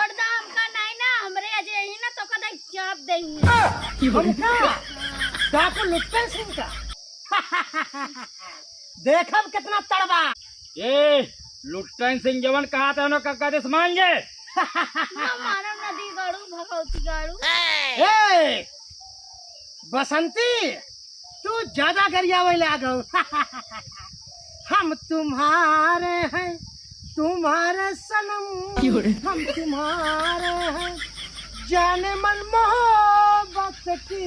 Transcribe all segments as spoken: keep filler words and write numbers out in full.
छोड़ दा हमका, नहीं ना, हमरे अजय ही ना तो कदा चाप देंगे। हमका? डाकू लुट्टन सिंह का? देखब कितना तड़बा। ए, लुट्टन सिंह जवन कहा था उन्हों का कदे मान जे। ना मानव नदी गाड़ू, भगवती गाड़ू। ए, बसंती, तू ज्यादा गरियावे लागो। हम तुम्हारे हैं, तुम्हारे सनम, क्यों रे? हम तुम्हारे हैं, जाने मन मोहब्बत की।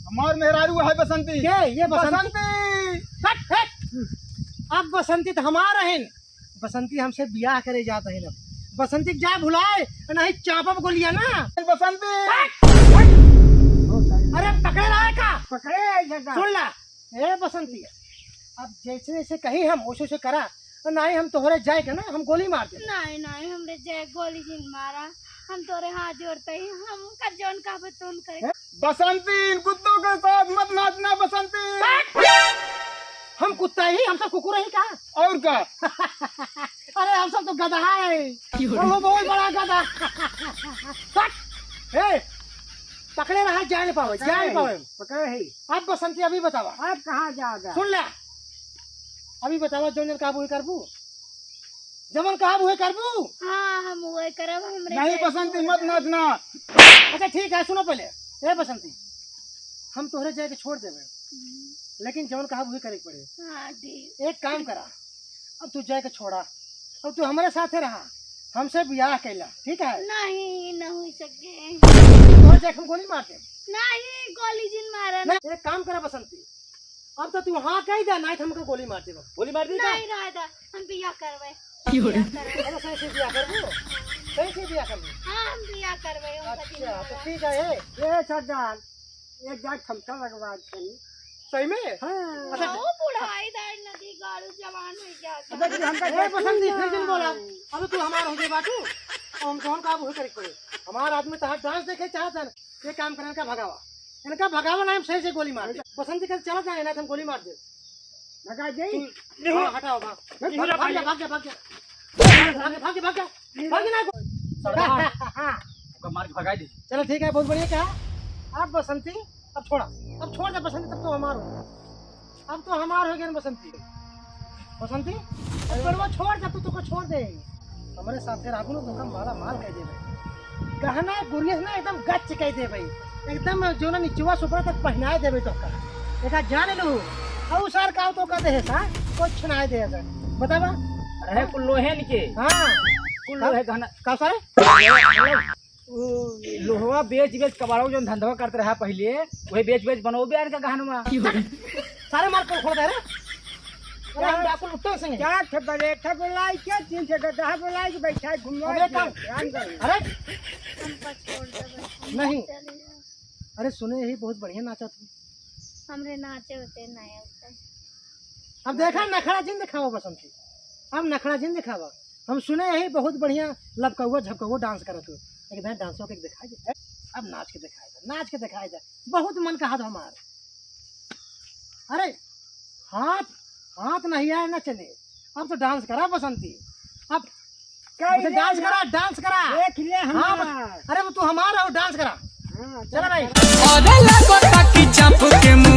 हमार मेहरारू है बसंती। के? ये बसंती? बसंती। हट, हट। अब बसंती त हमार हइन। बसंती हमसे बियाह करे जात हइन। अब बसंती के जा भुलाए, नहीं चापब गोलिया ना। बसंती। अरे पकड़े रहा है का? पकड़े है दादा। सुन ला, ए बसंती, अब जैसे जैसे कही हम वैसे वैसे करा, और नहीं हम तोहरे जाए के ना हम गोली मार दे। नहीं, नहीं, हमरे जाए गोली जिन मारा, हम तोरे हाथ जोड़ते ही, हम का जौन कहबे तौन करे। बसंती, इन कुत्तों के साथ मत नाचना बसंती। हम कुत्ता ही, हम सब कुकुर ही का? और का? अरे हम सब तो गधा है, और वो बहुत बड़ा गधा। हट! ए, पकड़े रहा, जाए न पावे, जाए न पावे। पकड़े है। अब बसंती अभी बतावा। अब कहाँ जाएगा? सुन ले, अभी बतावा, जौन जौन कहबू उहे करबू, जमन कहबू उहे करबू। हाँ, हम उहे करब, हमरे नहीं जैसे बसंती, मत नाचना। अच्छा ठीक है, सुनो पहले। ए बसंती, हम तोहरे जाए के छोड़ देबे, हम्म। लेकिन जौन कहबू उहे करे के पड़े। हाँ, ठीक। एक काम करा, अब तू जाए के छोड़ा, अब तू हमरे साथे रहा, हमसे बियाह कैला, ठीक है? नहीं, न हो सके। तोहरे जाए के हम गोली मार दे। नहीं, गोली जिन मारा ना। नहीं, एक काम करा बसंती, अब तो तू हाँ कह दे, नहीं तो हमको गोली मार देबा। गोली मार दी का? नहीं, रह दा, हम बियाह करबे। क्यों रे? बियाह करबे। अरे सही से बियाह करबू? सही से बियाह करबू? हाँ, हम बियाह करबे, हम कभी अच्छा, तो बियाह ठीक है, ए। ए सरदार, एक जात खमका लगवा दे। सही में? हाँ। अच्छा, ओ बुढ़ाई दाई नदी गाड़ू जवान हो गया। अबे तू हमका ए, देखती बसंती, ना। फिर जिन बोला। अब तू हमार हो गए बाटू, तो हम कौन का वही करे पड़े। हमार आदमी तो हाथ डांस देखे चाहता है। ये काम करे, इनका भगावा, इनका भगावा, ना हम सही से गोली मार दे। बसंती कल चला जाए ना, तो हम गोली मार दे। भगा दे। तू हाँ, हटाओ, भाग। भाग, भाग जा, भाग जा, भाग जा। भाग जा, भाग जा, भाग जा। भाग जा ना। सरदार, हाँ। ओका मार के भगा दे। चलो ठीक है, बहुत बढ़िया कहा। अब बसंती, अब छोड़ा, अब छोड़ दे बसंती, तब तो हमार हो। अब तो हमार हो गया ना बसंती। बसंती, अब पेड़वा छोड़ दे, तू तो को छोड़ दे। हमरे साथे रहबू ना, तो हम माला माल कह देबे। गहना गुरिया से ना एकदम गच कह देबे। एकदम जो ना निचवा से ऊपर तक पहनाए देबे तो का। एका जान लू। और सार का तो का दे है सा, कुछ ना दे है। बतावा। अरे कुल लोहेन के। हाँ। कुल का? लोहे गहना। का सारे? उ लोहवा बेच बेच कबाड़ो जौन धंधवा करत रहा पहिले, वही बेच बेच बनौबे आन का गहनवा। सारे माल पोल खोल दे रे। अरे हम डाकू लुट्टन सिंह हैं। चार ठे बड़े ठे बोलाई के, तीन ठे गदहा बोलाई के बैठा है, घुमवा अरे के काम। राम गढ़। अरे हमका छोड़ दे बस, हम नहीं। चले जाओ। अरे सुने ही बहुत बढ़िया नाचा तू। हमरे नाचे होते नहीं होते। अब देखा, नखड़ा जिन दिखावा बसंती, अब नखड़ा जिन दिखावा। हम सुने यही बहुत बढ़िया लपकौआ झपकौआ डांस करत हो। एक दाएं डांसो के दिखाई दे। अब नाच के दिखाई दे, नाच के दिखाई दे। बहुत मन कहा था हमार। अरे हाथ, हाथ नहीं आए ना चले। अब तो डांस करा बसंती। अब कई उसे डांस करा, डांस करा। देख ले हाँ, हमार। अरे वो तू हमारा हो, डांस करा। हाँ, चला भाई। अरे लगता कि चाप के मुंह